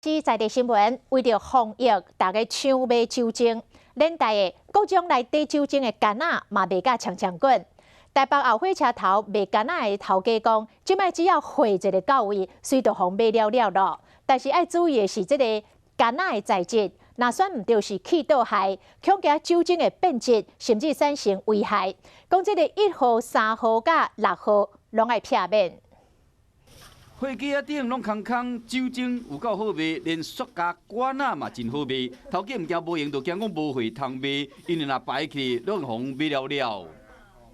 這在地新聞，為著防疫，大家搶買酒精，連帶的各種來綴酒精的罐仔嘛賣甲搶搶滾。台北後火車頭賣罐仔的頭家講，這擺只要貨一个到位，隨就予買了了囉。但是愛注意的是，這个罐仔的材質，若選毋著是氣倒害，恐驚酒精會變質，甚至產生危害。講這个1號、3號佮6號攏愛避免。貨架仔頂攏空空，酒精有夠好賣，連塑膠罐仔嘛真好賣。頭家毋驚無閒，就驚講無貨通賣，因為若擺起攏予買了了。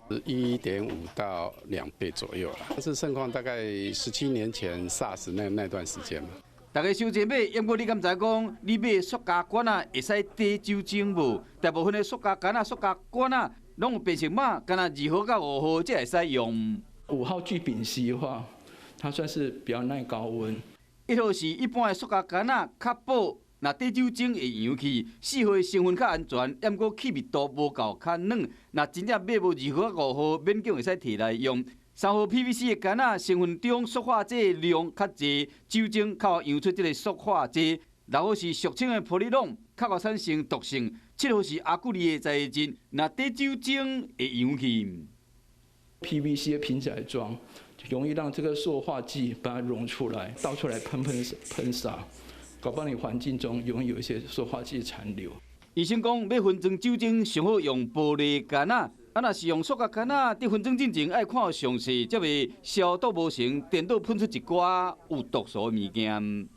1.5到2倍左右啦。這盛況大概17年前 SARS 那段時間嘛。大家收錢買，毋過你敢知講，你買塑膠罐仔會使綴酒精無？大部分的塑膠罐仔、塑膠罐仔攏有辨識碼，干焦2號佮5號才會使用。5號聚丙烯的話，它算是比較耐高溫。1號是一般的塑膠罐仔，較薄，若綴酒精會溶去。4號的成分較安全，毋過氣密度無夠較軟。若真正買無2號佮5號，勉強會使提來用。3號 PVC 的罐仔成分中塑化劑量較濟，酒精較會溶出這个塑化劑。6號是俗稱的玻璃籠，較會產生毒性。7號是亞固力的材質，若綴酒精會溶去。 PVC 的瓶子來裝，容易讓這個塑化劑把它溶出來，倒出來噴噴噴灑，搞不好你環境中容易有一些塑化劑殘留。醫生講，欲分裝酒精上好用玻璃罐仔，啊，若是用塑膠罐仔，佇分裝進前愛看詳細，才袂消毒無成，顛倒噴出一寡有毒素的物件。